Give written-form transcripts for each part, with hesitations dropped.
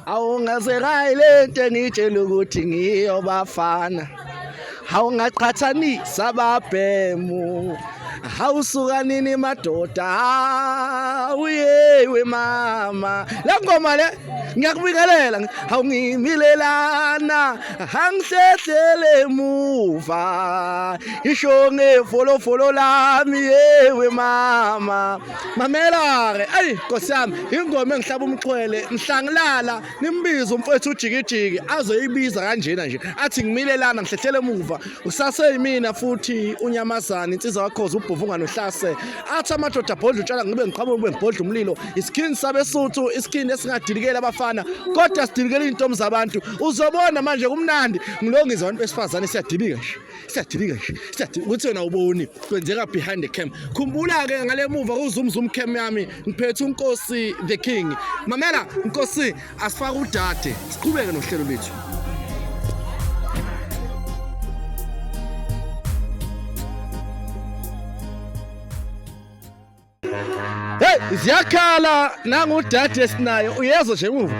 Awungazekayi lento engitshela ukuthi ngiyobafana. Awungaqhathanisa ababhemu. Awusuka nini madoda? Uyewe mama. Le ngoma le ngiyakubingelela. Awungimilelana angihlehlele emuva. Isho ngefolofolo lami yewe mama. Mamela ke, ayi Nkosi yami, ingoma engihlaba umxhwele mhla ngilala nimbize umfowethu ujikijiki azoyibiza kanjena nje athi ngimile lana ngihlehlele emuva usaseyimina futhi unyamazana insizwa wakhoza ubhovunga nohlase athi amadoda abhodla utshwala ngibe ngiqhamuka ngibe ngibhodla umlilo isikhini sabesuthu isikhini esingadilikeli abafana kodwa sidilikela iy'ntombi zabantu uzobona manje kumnandi ngilongizwa abantu besifazane siyadilika nje siyadilika nje siyadilika ukuthi wena uboni kwenzeka behind the cam khumbula ke ngale muva ku zoom zoom cam yami ngiphethe unkosi the king mamela nkosi asifake udade siqhubeke nohlelo lwethu. Hey, ziyakhala nangudade esinayo uyezwa nje emuva.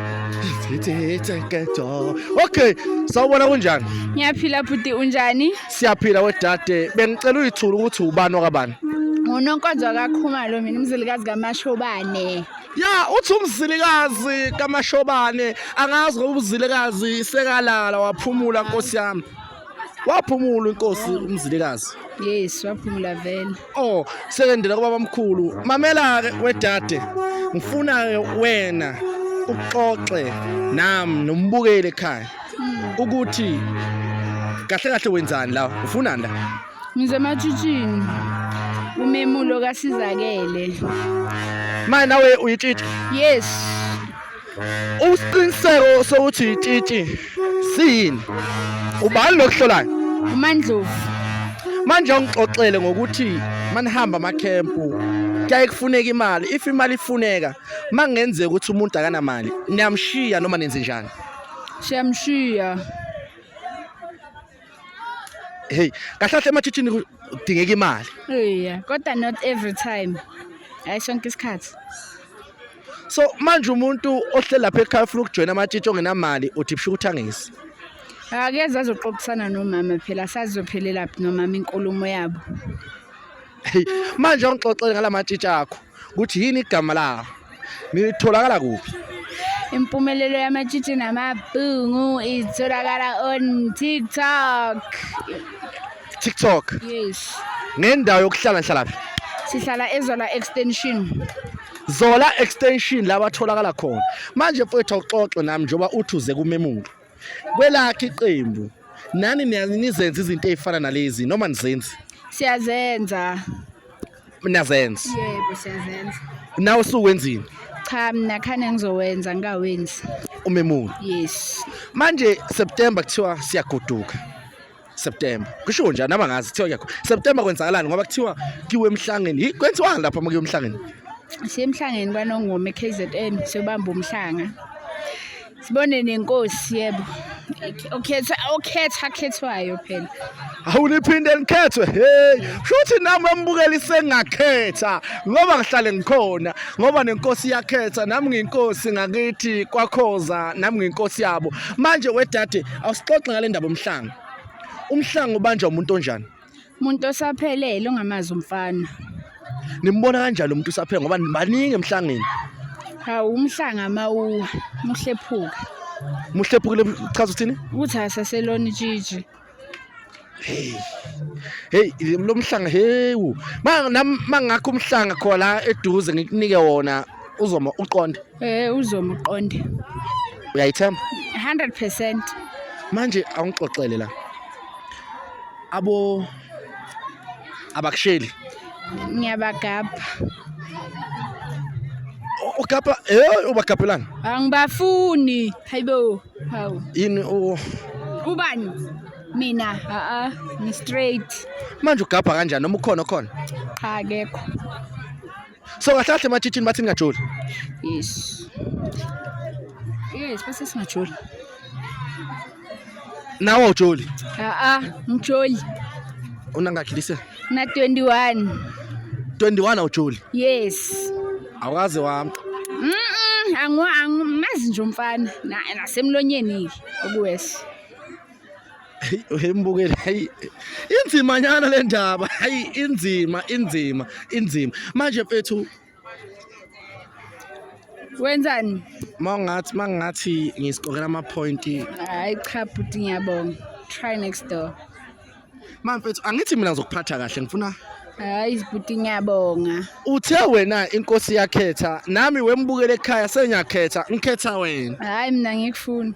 Okay, sawubona kunjani? Ngiyaphila bhuti unjani? Siyaphila wedade. Bengicela uyithule ukuthi ubani wakabani. Ngunonkonzo kaKhumalo mina umzilikazi kaMashobane. Ya, uthi umzilikazi kaMashobane angazi ngoba umzilikazi sekalala waphumula nkosi yami. Waphumula inkosi umzilikazi. Yes, waphumula vele. Oh, sekendela kubaba mkhulu. Mamela ke wedade. Ngifuna ke wena uxoxe nami nombukeli ekhaya ukuthi kahle kahle wenzani la ufunani la? Ngize ematshitshini. Umemulo kaSizakele. Manje nawe uyitshitshi. Yes. Usiqiniseko sokuthi itshitshi siyini? Ubani lokuhlolayo? UMandlovu. Manje ungixoxele ngokuthi manihamba amakhempu kuyaye kufuneka imali. If imali ifuneka, mangenzeka ukuthi umuntu akanamali, niyamshiya noma nenze njani? Siyamshiya. Hey, kahle kahle ematshitshini kudingeka imali. Yeah, kodwa not every time. Hayi sonke isikhathi. So manje umuntu ohleli lapha ekhaya ufuna ukujoyina amatshitshi ongenamali uthi busho ukuthi angezi. Akeze azoxoxisana nomama phela sazophelela phi nomama inkulumo yabo. Hey, manje ongixoxele ngalamatshitshi akho ukuthi yini igama lawo? Nitholakala kuphi? Impumelelo yamatshitshi namabhungu itholakala on TikTok. TikTok. Yes. Ngendawo yokuhlala nihlala phi? Sihlala eZola Extension. Zola Extension la batholakala khona. Manje mfowethu awuxoxe nami njengoba uthi uze kumemulo. Kwelakhe iqembu nani nizenza izinto ezifana nalezi noma nizenzi? Siyazenza. Niyazenza. Yebo, siyazenza. Nawe usuwenzini? Cha, mina khane ngizowenza ngikawenzi. Umemulo. Yes. Manje September kuthiwa siyagoduka. September. Kushiwo njani noma ngazi kuthiwa kuyakho. September kwenzakalani ngoba kuthiwa kiwe emhlangeni. Kwenziwani lapha uma kuyiwe emhlangeni? Siye emhlangeni kwaNongoma eKZN siyobamba umhlanga. Sibone nenkosi yebo. Okhetha okhetha khethwayo phela. Awuliphinde likhethwe. Hey, shuthi nami wambukeli sengakhetha ngoba ngihlale ngikhona ngoba nenkosi iyakhetha nami ngiyinkosi ngakithi kwakhoza nami ngiyinkosi yabo. Manje wedade awusixoxe ngale ndaba yomhlanga. Umhlanga ubanjwa umuntu onjani? Umuntu osaphelele ongamazi umfana. Nimbona kanjani umuntu usaphele ngoba baningi emhlangeni? Hawu umhlanga mawuwa muhlephuka. Muhlephukile chaza uthini? Ukuthi asaselona itshitshi. Hey. Hey lo mhlanga hewu. Mangakho umhlanga khona eduze ngikunike wona uzoma uqonde. Eh uzoma uqonde. Uyayithemba? 100%. Manje awungixoxele la. Abo abakusheli. Ngiyabagabha. Ugabha eh ubagabhelana? Angibafuni. Hayibo. Hawu. Yini u Ubani? Mina a a ngi straight. Manje ugabha kanjani noma ukhona khona? Cha akekho. So kahle kahle ematshitshini bathi ningajoli. Yes. Yes, bese singajoli. Nawe awujoli? A a ngijoli. Unangakhi lise? Na 21. 21 awujoli? Yes. Awukaze wami. Angimazi nje umfana nasemlonyeni ke okuwesi. Hey mbukeli, hey inzima nyana le ndaba, hey inzima inzima inzima. Manje mfethu wenzani? Mangathi ngisikokela ama point. Hayi cha bhuti, ngiyabonga. Try next door. Ma mfethu, angithi mina ngizokuphatha kahle, ngifuna Hayi bhuti, ngiyabonga. Uthe wena inkosi yakhetha, nami wembukele ekhaya sengiyakhetha, ngikhetha wena. Hayi mina ngikufuni.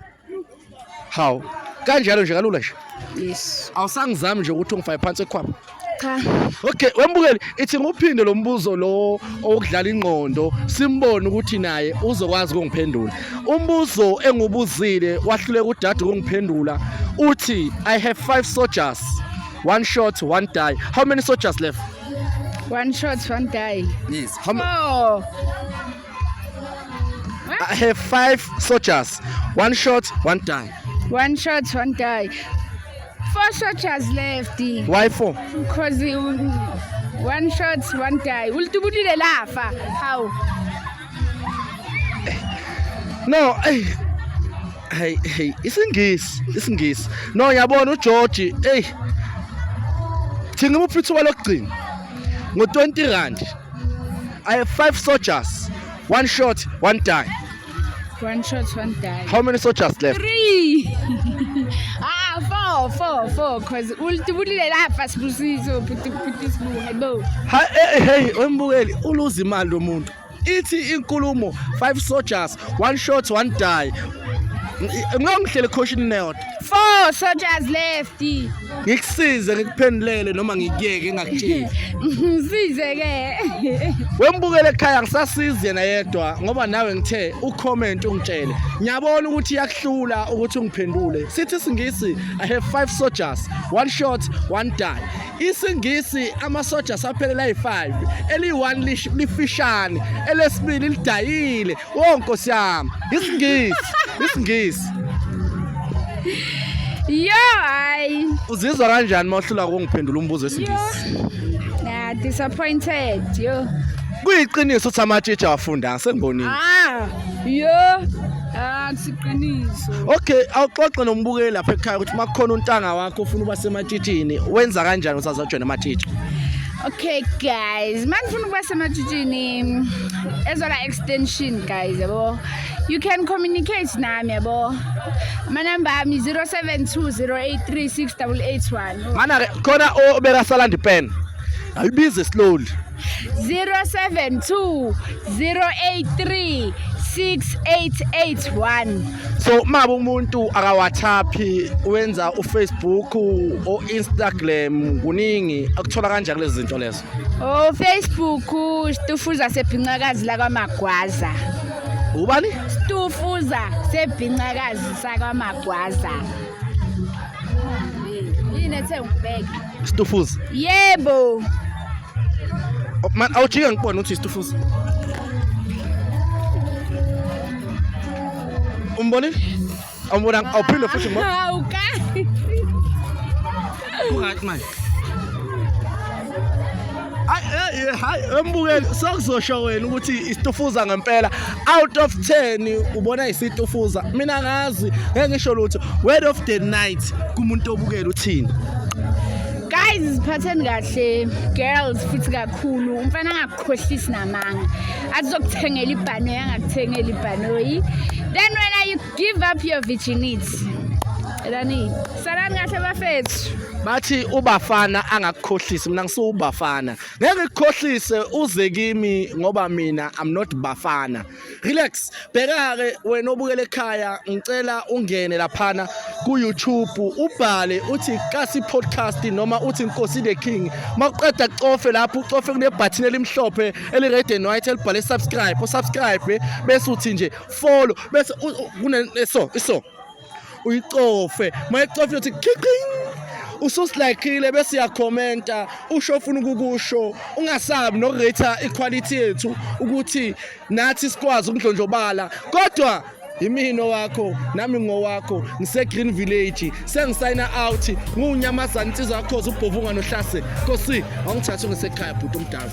Hawu, kanjalo nje kalula nje. Yes. Awusangizami nje ukuthi ungifake phansi ekhwapha. Cha. Okay, wembukeli, ithi nguphinde lo mbuzo lo owokudlala ingqondo, simbone ukuthi naye uzokwazi ukungiphendula. Umbuzo engubuzile wahluleka udade ukungiphendula, uthi I have 5 soldiers, one shot, one die. How many soldiers left? One shot, one die. Yes. Oh. I have 5 soldiers, one shot, one die. One shot, one die. 4 soldiers left. Why 4? Because one shot, one die. Ulitubulile lafa. How? No, hey. Hey, hey, isingisi, isingisi. No, ngiyabona uGeorge, hey. Thinga umuphi ithuba lokugcina. Ngo 20 rand. I have 5 soldiers. One shot, one die. One shot, one die. How many soldiers left? 3. 4, 4, 4. Cause ulitubulile lafa Sibusiso, puti puti sibu, hayibo. Hey, hey, wembukeli, uluza imali lo muntu. Ithi inkulumo 5 soldiers, one shot, one die. Ngihlele caution neyodwa. 4 soldiers left. Ngikusize ngikuphendulele noma ngikuyeke ngingakutsheli. Ngisize ke. Wembukele ekhaya ngisasizi yena yedwa ngoba nawe ngithe ucomment ungitshele. Ngiyabona ukuthi iyakuhlula ukuthi ungiphendule. Sithi isingisi I have 5 soldiers, one shot, one die. Isingisi ama soldiers aphelela ayi5, eli1 lifishane, elesibili lidayile. Oh Nkosi yami, isingisi, isingisi. Yo, hayi. Uzizwa kanjani mawuhlula ukungiphendula umbuzo wesingisi? Nah, disappointed, yo. Kuyiqiniso ukuthi amatshitshi awafundanga, sengibonile. Ah, yo. Ah, siqiniso. Okay, awuxoxe nombukeli lapha ekhaya ukuthi makukhona untanga wakho ufuna uba sematshitshini, wenza kanjani ukuthi azojoina amatshitshi? Okay guys, manifuna ukuba sematshitshini ezola extension guys, yabo. You can communicate nami, yabo. Amanamba ami 0720836881. Mana ke khona obekasalanda ipen. Ayibize slowly. 0720836881. So mabe umuntu akaWhatsApp wenza uFacebook o Instagram kuningi akuthola kanjani lezi zinto lezo? Oh Facebook Stufuza sebhincakazi lakwaMagwaza. Ubani? Stufuza sebhincakazi sakwaMagwaza. Yini ethe ngibheke? Stufuza. Yebo. Man awujike ngibone ukuthi Stufuza. Umbonile? Awumbona awuphinde futhi ngibona. Hawu ka. Ku-right manje. Hayi hayi embukeli sokuzosho wena ukuthi isitufuza ngempela out of 10 ubona isitufuza. Mina ngazi ngeke ngisho lutho. Word of the night kumuntu obukela uthini? Guys, ziphatheni kahle girls futhi kakhulu. Umfana angakukhohlisi namanga. Azokuthengela ibhanoyi angakuthengela ibhanoyi. Then when you give up your virginity. Elani, salani kahle bafethu. Bathi ubafana angakukhohlisi, mina ngisuwubafana. Ngeke ngikukhohlise uze kimi ngoba mina I'm not bafana. Relax, bheka ke wena obukele ekhaya, ngicela ungene laphana ku YouTube ubhale uthi Kasi Podcast noma uthi Nkosi the King. Mawuqeda cofe lapho, ucofe kune button elimhlophe eli red and white elibhale subscribe, usubscribe bese uthi nje follow bese kune so iso uyicofe. Mayicofe uthi khiqing ususilikeile bese uyakhomenta usho ufuna ukukusho, ungasabi nokurate iquality yethu ukuthi nathi sikwazi ukundlondlobala. Kodwa yimina wakho nami ngowakho, ngise Green Village, sengisayina out ngunyamazana insizwa yakho ubhovunga nohlase. Nkosi awungithathe ngisekhaya bhuti omdala.